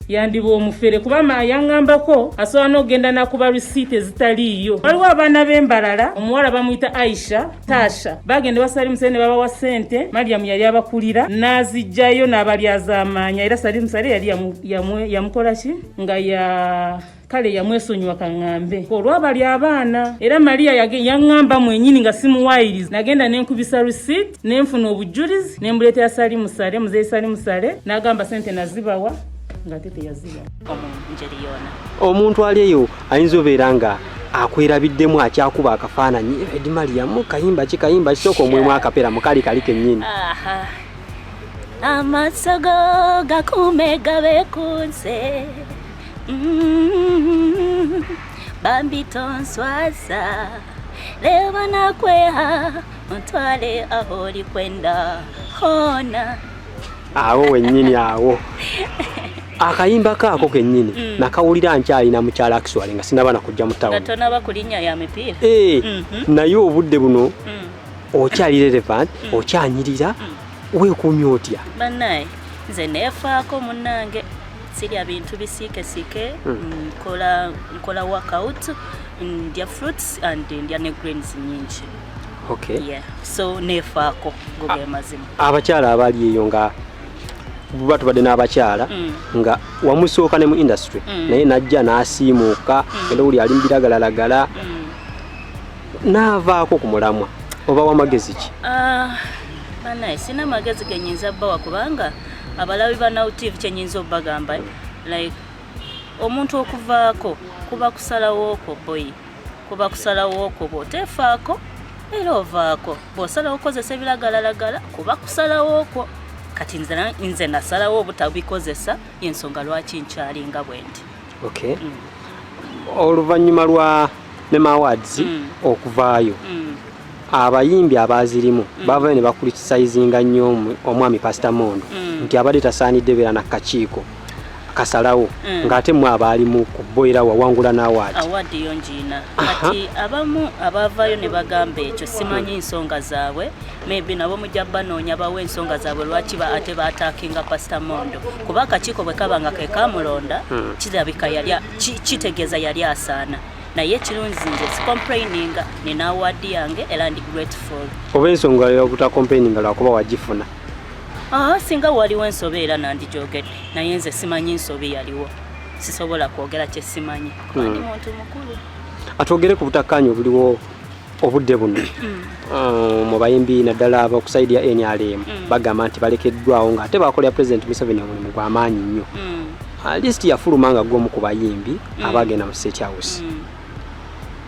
Yandiba omufere kuba yaŋŋambako asobola n'okugenda nakuba risiiti ezitaliiyo. Waliwo abaana b'embalala, omuwala bamuyita Aisha Tasha, bagenda ewa Salimu Sale ne babawa ssente. Mariam yali abakulira n'azijjayo n'abalyazaamaanya, era Salimu Sale yali yamukola ki nga ya kale yamwesonyiwa kaŋŋambe olwabali abaana. Era Maria yaŋŋamba mwenyini nga simuwaayiriza, nagenda nenkubisa receipt, nenfuna obujulizi, nembuleetera Salimu Sale, muzeeyi Salimu Sale n'agamba sente nazibawa, nga ate teyazibawa. Omu njeri yoona. Omuntu ali eyo ayinza obeera nga akwerabiddemu, akyakuba akafaananyi Edi Mariam, kayimba ki, kayimba kisooka omwemu akapera mukali kali kennyini. Aha. Amaaso go gakuume gabe ku nze. Bambi tonswaza, reba nakweha ontwale aho ori kwenda hona. Awo wennyini awo akayimba kaako kennyini nakawulira nkyalina mukyala Akiswale nga sinaba nakujja mu nga tawuni. Tonaba kulinnya ya mipiira. Eh, naye obudde buno okyali relevant, okyanyirira, weekuumye otya? Bannaye, nze neefaako munnange, sirya bintu bisiikesiike, nkola workout, ndya fruits and ndya ne greens nyingi. Yeah. So neefaako, go ge mazima. Abakyala abali eyo nga buba tubadde n'abakyala nga wamusooka ne mu industry, naye najja n'asiimuuka, era oli ali mu biragalalagala n'avaako ku mulamwa, oba wamagezi ki? Ah, bannaye, sina magezi genyinza bbawa kubanga abalabi ba Now TV, kyenyinza obbagamba, like omuntu okuvaako kuba kusalawo okwo boyi, kuba kusalawo okwo. Bw'oteefaako era ovaako, bw'osalawo okukozesa ebiragalalagala kuba kusalawo okwo. Kati nze nasalawo obutabikozesa, yensonga lwaki nkyalinga bwe nti. Okay. Oluvannyuma lwa Nema Awards okuvaayo, abayimbi abazirimu bavayo ne bacriticinga nnyo omwami Pastor Mondo nti abadde tasaanidde beera na kakiiko kasalawo, ng'ate mmwe abaalimu ku bo era wawangula n'award. Award yo ngiina. Kati abamu abaavaayo ne bagamba ekyo, simanyi nsonga zaabwe, maybe nabo mujja banoonya bawe ensonga zaabwe lwaki ate baattackinga Pastor Mondo, kuba akakiiko bwe kaba nga ke kamulonda, kirabika yali kitegeeza yali asaana. Naye ekirungi nze sicomplaininga, nina award yange era ndi grateful. Oba ensonga y'obutacomplaininga lwakuba wagifuna? Ah, singa waliwo ensobi era nandigyogedde, naye nze simanyi nsobi yaliwo, sisobola kwogera kye simanyi kuba ndi muntu mukulu. Atwogere ku butakkaanya obuliwo obudde buno mu bayimbi, naddala ab'oku side ya NRM. Bagamba nti balekeddwawo ng'ate bakolera President Museveni omulimu gw'amaanyi nnyo. List yafuluma nga gw'omu ku bayimbi abagenda mu State House.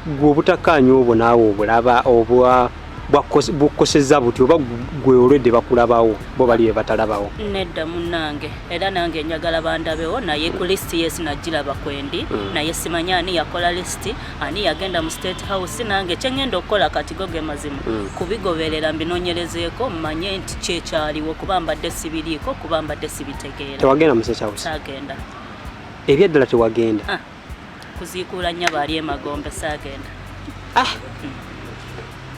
Gwe obutakkaanya obwo naawe obulaba obwa bukosezza buti, oba gwe olwedde bakulabawo, bo bali be batalabawo? Nedda munnange, era nange njagala bandabewo, naye ku lisiti yes nagiraba kwendi, naye simanyi ani yakola lisiti, ani yagenda mu State House. Nange kyeŋŋenda okukola kati go ge mazima, kubigoberera mbinoonyerezeeko mmanye nti kyekyaliwo, kuba mbadde sibiriiko, kuba mbadde sibitegeera. Tewagenda mu State House? Saagenda. Ebyaddala tewagenda? Ah, kuziikuula nnyabo ali emagombe saagenda.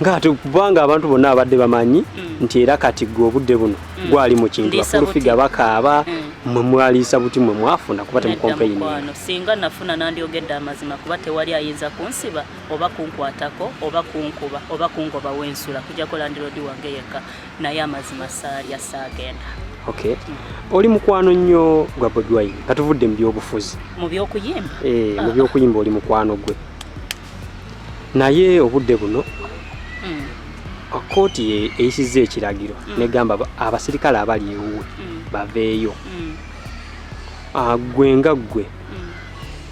Ngaate kubanga abantu bonna abadde bamanyi nti era kati gwe obudde buno gwali mu kintu. Ndiisa bakulufiga buti. Bakaaba mwe mwaliisa buti, mwe mwafuna kuba Nedda. Temucomplaininga? Mukwano, singa nafuna nandyogedde amazima, kuba tewali ayinza kunsiba oba kunkwatako oba kunkuba oba kungoba wensula kujjako landlord wange yekka, naye amazima saalya, saagenda. Okay, oli mukwano nnyo gwa Bobi Wine, nga tuvudde mu byobufuzi. Mu byokuyimba? Eh, mu byokuyimba oli mukwano gwe, naye obudde buno kooti eyisizza ekiragiro negamba abasirikale abali ewuwe baveeyo. Ah, gwe nga ggwe,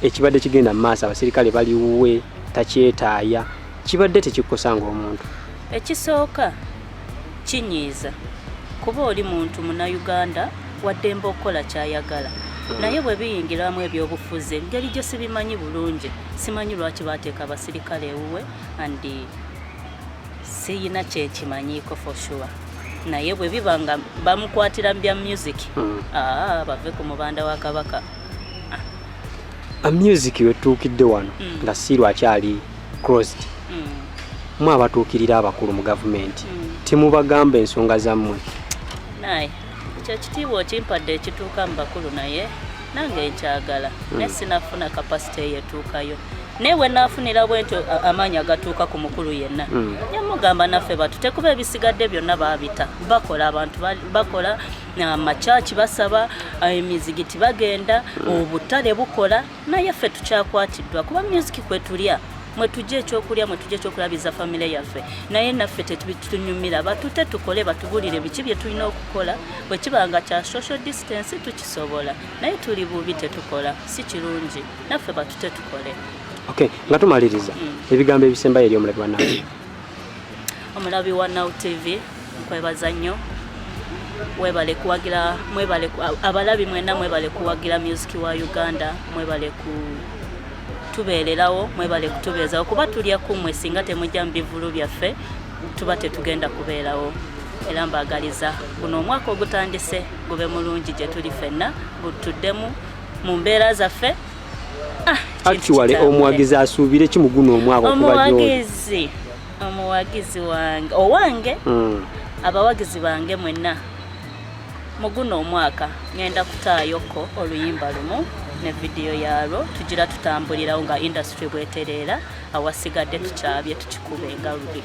ekibadde kigenda mu maaso, abasirikale bali wuwe takyetaaya, kibadde tekikukosa ng'omuntu? Ekisooka kinyiiza, kuba oli muntu Munnayuganda waddembe okukola kyayagala, naye bwe biyingiramu ebyobufuzi, engeri gye sibimanyi bulungi, simanyi lwaki bateeka abasirikale ewuwe and siyina kyekimanyiiko for sure, naye bwe biba nga bamukwatira mu bya music, aa, bave ku mubanda wa Kabaka. A music wetuukidde wano nga siiru akyali closed, mwe abatuukirira abakulu mu gavumenti, temubagamba ensonga zammwe? Naye ekyo ekitiibwa okimpadde ekituuka mu bakulu, naye Nange nkyagala, naye sinafuna capacity eyo etuukayo. Naye we naafunira bwentyo amaanyi agatuuka ku mukulu yenna, yamugamba naffe batute, kuba ebisigadde byonna baabita bakola, abantu bakola, amakyaki basaba, emizigiti bagenda, obutale bukola, naye ffe tukyakwatiddwa kuba music kwe tulya, mwe tujja ekyokulya, mwe tujja ekyokulabiza famire yaffe, naye naffe tetunyumira. Batute tukole, batubulire biki bye tulina okukola. Bwe kiba nga kya social distance tukisobola, naye tuli bubi, tetukola, si kirungi. Naffe batute tukole. Okay, nga tumaliriza, ebigambo ebisembayo eri omulabi wa Now. Omulabi wa Now TV, nkwebaza nnyo, mwebale kuwagira, mwebale abalabi mwenna, mwebale kuwagira music wa Uganda, mwebale ku tubeererawo, mwebale kutubeezawo, kuba tulya kummwe. Singa temujja mu bivulu byaffe, tuba tetugenda kubeerawo. Era mbaagaliza guno omwaka ogutandise gube mulungi gye tuli ffenna, gutuddemu mu mbeera zaffe. Ah, ekintu Actually, kitambule. omuwagizi asuubire ki mu guno omwaka okuba gy'oli? Omuwagizi wange, owange, abawagizi bange mwenna, mu guno omwaka ngenda kutaayoko oluyimba lumu ne vidiyo yaalwo. Tugira tutambulirawo nga industry bwetereera, awasigadde tukyabye tukikube nga luli.